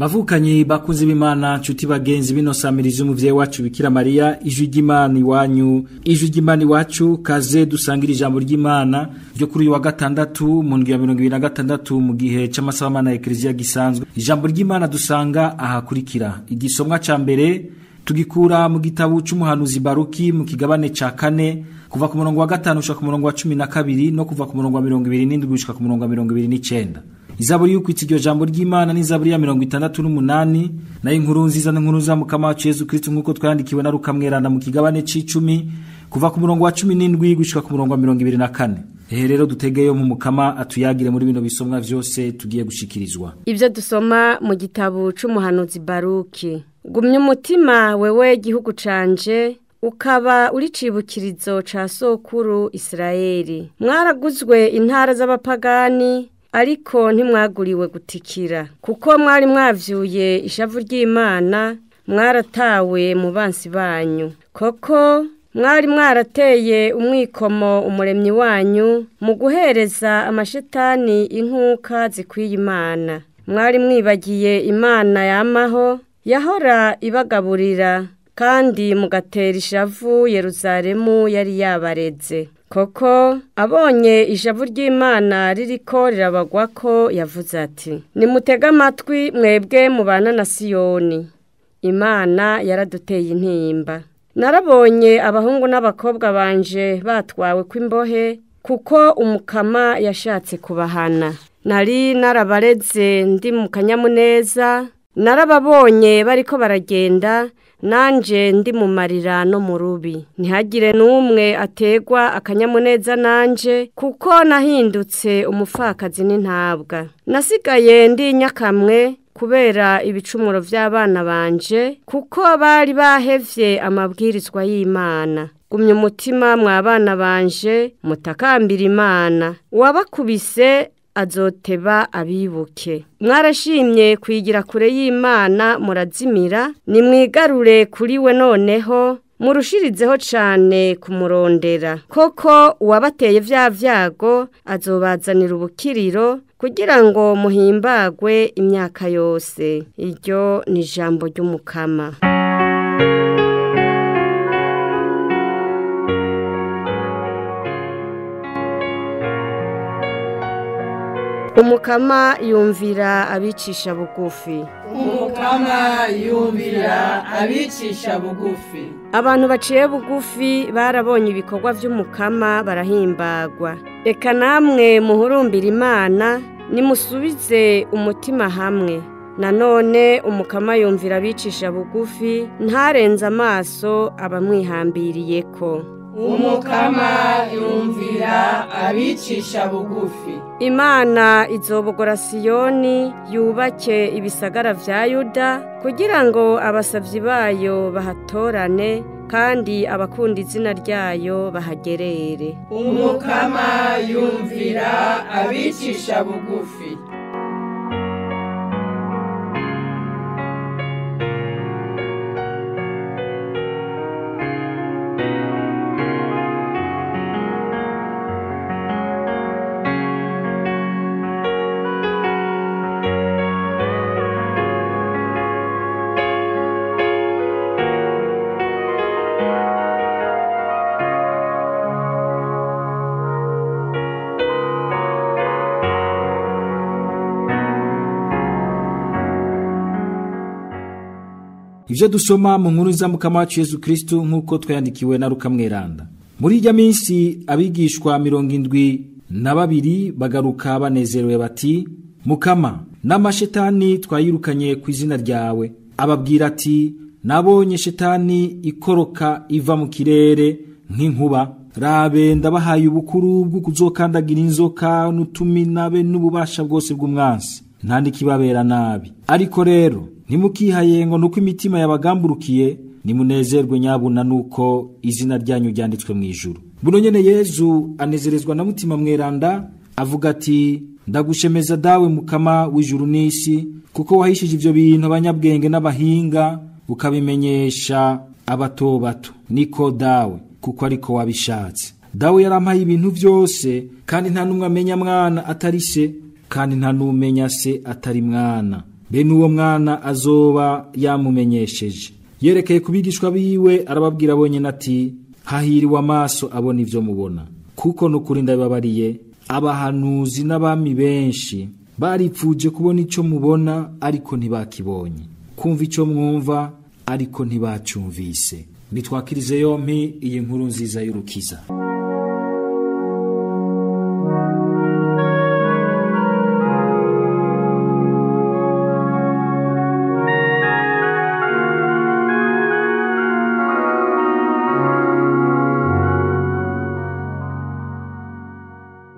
Bavukanyi bakunzi b'Imana nshuti bagenzi bino samiriza umuvyeyi wacu Bikira Mariya ijwi ry'Imana iwanyu ijwi ry'Imana iwacu kaze dusangira ijambo ry'Imana ryo kuri uyu wa gatandatu mu ndwi ya 2026 mu gihe c'amasaha Mana ya Eklezia gisanzwe. Ijambo ry'Imana dusanga ahakurikira. Igisomwa ca mbere tugikura mu gitabo c'umuhanuzi Baruki mu kigabane ca kane kuva ku murongo wa 5 gushika ku murongo wa 12 no kuva ku murongo wa 27 gushika ku murongo wa 29. Izaburi y'ukwitsa iryo jambo ry'Imana ni Zaburi ya 68 nayo inkuru nziza n'inkuru za Mukama wacu Yesu Kristo nkuko twayandikiwe na Luka mweranda mu kigabane c'icumi kuva ku murongo wa 17 gushika ku murongo wa 24. Ehe rero dutegeyo mu Mukama atuyagire muri bino bisomwa vyose tugiye gushikirizwa. Ivyo dusoma mu gitabo c'umuhanuzi Baruki. Gumya umutima wewe gihugu canje ukaba uri cibukirizo ca sokuru Israeli. Mwaraguzwe intara z'abapagani ariko ntimwaguriwe gutikira kuko mwari mwavyuye ishavu ry'Imana, mwaratawe mu bansi banyu. Koko mwari mwarateye umwikomo umuremyi wanyu mu guhereza amashetani inkuka zikwiye Imana. Mwari mwibagiye Imana yamaho yahora ibagaburira kandi mugatera ishavu Yerusalemu yari yabareze. Koko abonye ishavu ry'Imana ririko rirabagwako yavuze ati: nimutega amatwi mwebwe mubana na Siyoni, Imana yaraduteye intimba. Narabonye abahungu n'abakobwa banje batwawe kw'imbohe kuko Umukama yashatse kubahana. Nari narabareze ndi mu kanyamuneza, narababonye bariko baragenda nanje ndi mu marira no mu rubi. Ntihagire n'umwe ategwa akanyamuneza nanje kuko nahindutse umupfakazi n'intabwa. Nasigaye ndi nyakamwe kubera ibicumuro vy'abana banje kuko bari bahevye amabwirizwa y'Imana. Gumya umutima mwabana banje mutakambira Imana. Uwabakubise azoteba abibuke. Mwarashimye kwigira kure y'Imana murazimira, nimwigarure kuri we noneho murushirizeho cane kumurondera. Koko uwabateye vya vyago azobazanira ubukiriro kugira ngo muhimbagwe imyaka yose. Iryo ni ijambo ry'Umukama. Umukama yumvira abicisha bugufi. Umukama yumvira abicisha bugufi. Abantu baciye bugufi barabonye ibikorwa vy'Umukama barahimbagwa. Eka namwe muhurumbira Imana, nimusubize umutima hamwe. Nanone Umukama yumvira abicisha bugufi, ntarenze amaso abamwihambiriyeko. Umukama yumvira abicisha bugufi. Imana izobogora Siyoni yubake ibisagara vya Yuda kugira ngo abasavyi bayo bahatorane kandi abakunda izina ryayo bahagerere. Umukama yumvira abicisha bugufi. Ivyo dusoma mu nkuru za Mukama wacu Yesu Kristo nkuko twayandikiwe na Luka mweranda. Muri irya minsi abigishwa 72 bagaruka banezerewe bati: Mukama, n'amashetani twayirukanye ku izina ryawe. Ababwira ati: nabonye shetani ikoroka iva mu kirere nk'inkuba. Rabe ndabahaye ubukuru bwo kuzokandagira inzoka n'utuminabe n'ububasha bwose bw'umwansi, nta n'ikibabera nabi. Ariko rero ntimukihaye ngo nuko imitima yabagamburukiye, nimunezerwe nyabuna nuko izina ryanyu ryanditswe mu ijuru. Buno nyene Yezu anezerezwa na Mutima mweranda avuga ati: ndagushemeza dawe Mukama w'ijuru n'isi, kuko wahishije ivyo bintu abanyabwenge n'abahinga ukabimenyesha abato bato. Niko dawe, kuko ariko wabishatse. Dawe yarampaye ibintu vyose, kandi nta numwe amenya mwana atari se, kandi nta numenya se atari mwana. Bene uwo mwana azoba yamumenyesheje. Yerekeye ku bigishwa biwe arababwira bonyene ati: hahiriwe amaso abona ivyo mubona, kuko nukuri ndabibabariye, abahanuzi n'abami benshi baripfuje kubona ico mubona ariko ntibakibonye, kumva ico mwumva ariko ntibacumvise. Nitwakirize yompi iyi nkuru nziza y'urukiza.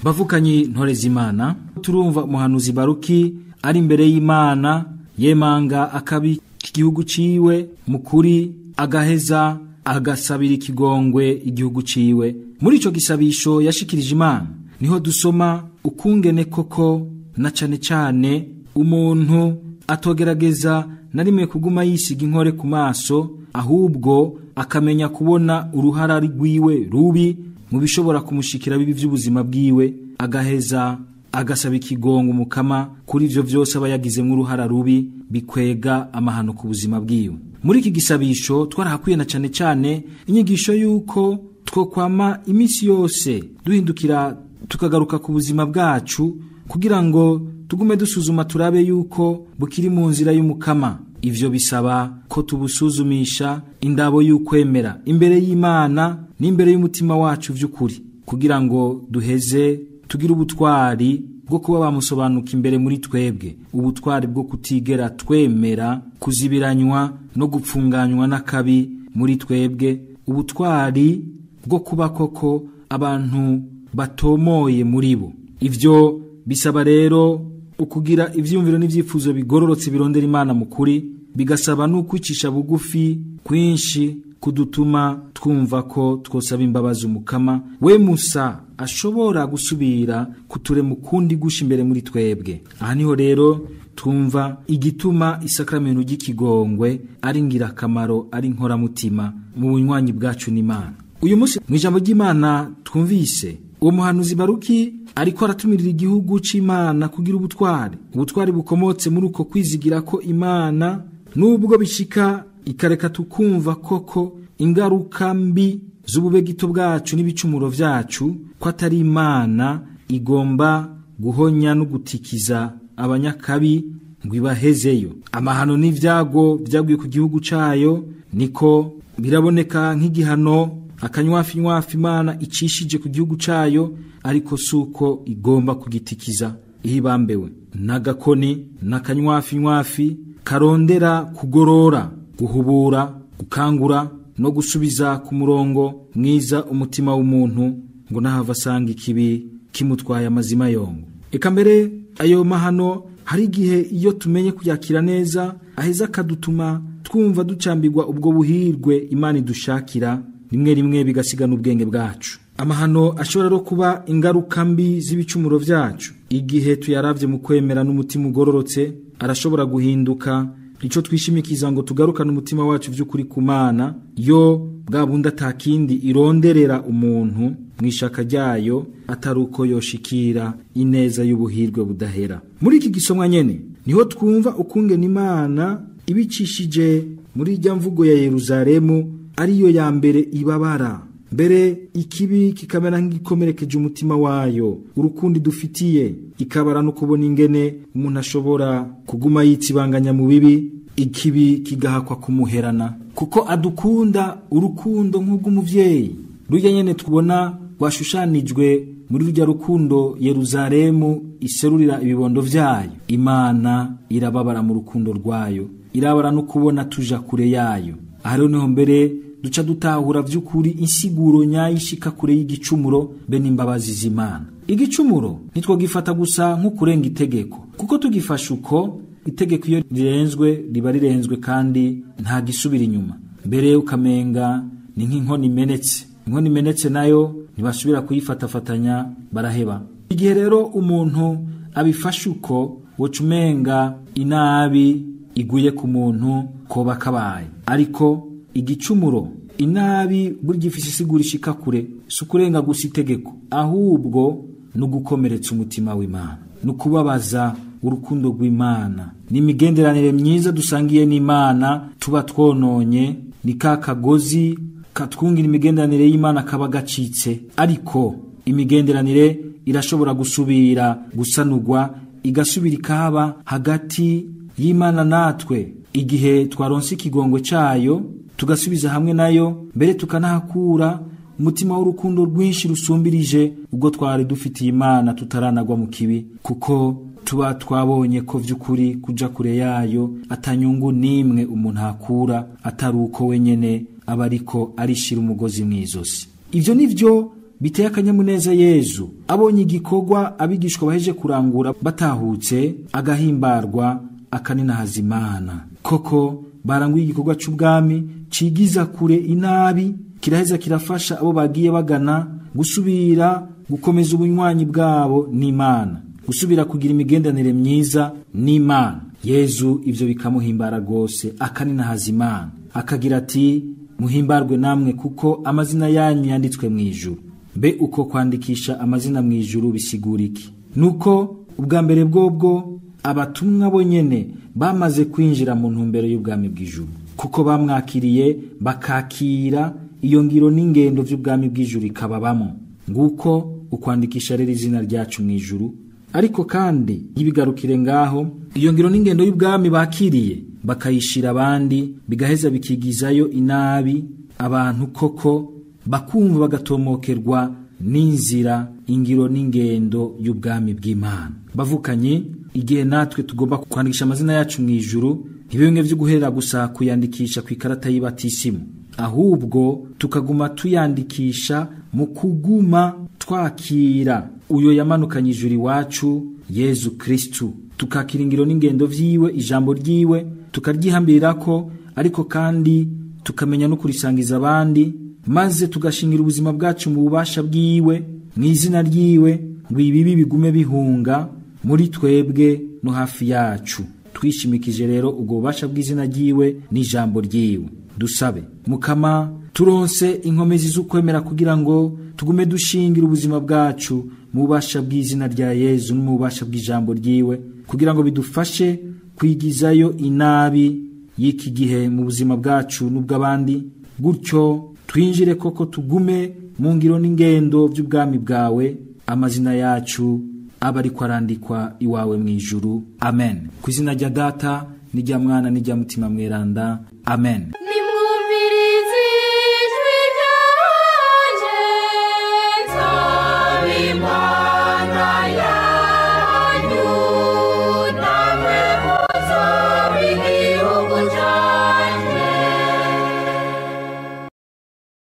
Bavukanyi ntore z'Imana, turumva umuhanuzi Baruki ari imbere y'Imana yemanga akabi k'igihugu ciwe mukuri, agaheza agasabira ikigongwe igihugu ciwe. Muri ico gisabisho yashikirije Imana niho dusoma ukungene koko na cane cane umuntu atogerageza na rimwe kuguma yisiga inkore ku maso, ahubwo akamenya kubona uruhara rwiwe rubi mu bishobora kumushikira bibi by'ubuzima bwiwe, agaheza agasaba ikigongo umukama kuri ivyo vyose aba yagizemwo uruhara rubi bikwega amahano ku buzima bwiwe. Muri iki gisabisho twarahakwiye na cane cane inyigisho yuko twokwama iminsi yose duhindukira tukagaruka ku buzima bwacu, kugira ngo tugume dusuzuma turabe yuko bukiri mu nzira y'umukama. Ivyo bisaba ko tubusuzumisha indabo y'ukwemera imbere y'Imana n'imbere y'umutima wacu vy'ukuri, kugira ngo duheze tugire ubutwari bwo kuba bamusobanuka imbere muri twebwe, ubutwari bwo kutigera twemera kuzibiranywa no gupfunganywa n'akabi muri twebwe, ubutwari bwo kuba koko abantu batomoye muri bo. Ivyo bisaba rero ukugira ivyumviro n'ivyifuzo bigororotse birondera Imana mukuri, bigasaba n'ukwicisha bugufi kwinshi kudutuma twumva ko twosaba imbabazi umukama we Musa ashobora gusubira kuturema ukundi gusha imbere muri twebwe. Aha niho rero twumva igituma isakramento ry'ikigongwe ari ngirakamaro, ari nkoramutima mu bunywanyi bwacu n'Imana. Uyu munsi mu ijambo ry'Imana twumvise uwo muhanuzi Baruki ariko aratumirira igihugu c'Imana kugira ubutwari, ubutwari bukomotse muri uko kwizigira ko Imana nubwo bishika ikareka tukumva koko ingaruka mbi z'ububegito bwacu n'ibicumuro vyacu, ko atari Imana igomba guhonya no gutikiza abanyakabi ngo ibahezeyo. Amahano n'ivyago vyaguye ku gihugu cayo niko biraboneka nk'igihano akanywafi nywafi Imana icishije ku gihugu cayo, ariko suko igomba kugitikiza ihibambewe n'agakoni n'akanywafi nywafi karondera kugorora, guhubura, gukangura no gusubiza ku murongo mwiza umutima w'umuntu ngo nahava asanga ikibi kimutwaye amazima yongo. Eka mbere ayo mahano hari igihe iyo tumenye kuyakira neza aheza akadutuma twumva ducambirwa ubwo buhirwe Imana idushakira, rimwe rimwe bigasigana ubwenge bwacu. Amahano ashobora no kuba ingaruka mbi z'ibicumuro vyacu igihe tuyaravye mu kwemera n'umutima ugororotse, arashobora guhinduka ico twishimikiza ngo tugarukane umutima wacu vy'ukuri ku Mana, yo bwa bundi atakindi ironderera umuntu mwishaka ryayo atari uko yoshikira ineza y'ubuhirwe budahera. Muri iki gisomwa nyene niho twumva ukungene Imana ibicishije muri irya mvugo ya Yerusalemu ariyo ya mbere ibabara, mbere ikibi kikamera nk'igikomerekeje umutima wayo urukundi dufitiye, ikabara no kubona ingene umuntu ashobora kuguma yitsibanganya mu bibi, ikibi kigahakwa kumuherana, kuko adukunda urukundo nk'ubw'umuvyeyi. Rujya nyene tubona rwashushanijwe muri rujya rukundo Yerusalemu iserurira ibibondo vyayo. Imana irababara mu rukundo rwayo, irabara no kubona tuja kure yayo. Aha rero niho mbere duca dutahura vy'ukuri insiguro nyayo ishika kure y'igicumuro be n'imbabazi z'Imana. Igicumuro ntitwogifata gusa nk'ukurenga itegeko, kuko tugifasha uko itegeko iyo rirenzwe riba rirenzwe kandi nta gisubira inyuma. Mbere ukamenga ni nk'inkono imenetse, inkono imenetse nayo ntibasubira kuyifatafatanya, baraheba. Igihe rero umuntu abifashe uko, woca umenga inabi iguye ku muntu koba kabaye. Ariko igicumuro, inabi burya ifise isigura ishika kure, si ukurenga gusa itegeko, ahubwo no gukomeretsa umutima w'Imana, no kubabaza Urukundo rw'Imana ni imigenderanire myiza dusangiye n'Imana tuba twononye, ni ka kagozi katwungira imigenderanire y'Imana kaba gacitse. Ariko imigenderanire irashobora gusubira gusanurwa, igasubira ikaba hagati y'Imana natwe igihe twaronse ikigongwe cayo, tugasubiza hamwe nayo, mbere tukanahakura umutima w'urukundo rwinshi rusumbirije ubwo twari dufitiye Imana tutaranagwa mu kibi, kuko tuba twabonye ko vy'ukuri kuja kure yayo atanyungu nimwe umuntu akura atari uko wenyene aba ariko arishira umugozi mw'izosi. Ivyo nivyo biteye akanyamuneza Yezu abonye igikorwa abigishwa baheje kurangura batahutse, agahimbarwa akaninahaza Imana. Koko baranguye igikorwa c'ubwami cigiza kure inabi, kiraheza kirafasha abo bagiye bagana gusubira gukomeza ubunywanyi bwabo n'Imana, gusubira kugira imigenderanire myiza n'Imana. Yezu ivyo bikamuhimbara rwose, akaninahaza Imana, akagira ati muhimbarwe namwe kuko amazina yanyu yanditswe mu ijuru. Mbe uko kwandikisha amazina mu ijuru bisigura iki? Nuko ubwa mbere bwobwo abatumwa bonyene bamaze kwinjira mu ntumbero y'ubwami bw'ijuru, kuko bamwakiriye bakakira iyo ngiro n'ingendo vy'ubwami bw'ijuru ikababamo. Nguko ukwandikisha rero izina ryacu mu ijuru. Ariko kandi ntibigarukire ngaho, iyo ngiro n'ingendo y'ubwami bakiriye bakayishira abandi, bigaheza bikigizayo inabi abantu, koko bakumva bagatomokerwa n'inzira, ingiro n'ingendo y'ubwami bw'Imana. Bavukanye, igihe natwe tugomba kwandikisha amazina yacu mu ijuru, ntibimwe vyo guherera gusa kuyandikisha ku ikarata y'ibatisimu, ahubwo tukaguma tuyandikisha mu kuguma twakira uyo yamanukanye ijuru iwacu, Yezu Kristu, tukakira ingiro n'ingendo vyiwe, ijambo ryiwe tukaryihambirirako, ariko kandi tukamenya no kurisangiza abandi, maze tugashingira ubuzima bwacu mu bubasha bwiwe, mu izina ryiwe, ngo ibibi bigume bihunga muri twebwe no hafi yacu. Twishimikije rero ubwo bubasha bw'izina ryiwe n'ijambo ryiwe. Dusabe Mukama turonse inkomezi z'ukwemera kugira ngo tugume dushingira ubuzima bwacu mu bubasha bw'izina rya Yezu no mu bubasha bw'ijambo ryiwe, kugira ngo bidufashe kwigizayo inabi y'iki gihe mu buzima bwacu n'ubw'abandi, gutyo twinjire koko tugume mu ngiro n'ingendo by'ubwami bwawe, amazina yacu aba ariko arandikwa iwawe mu ijuru. Amen. Ku izina rya Data n'irya Mwana n'irya Mutima Mweranda. Amen.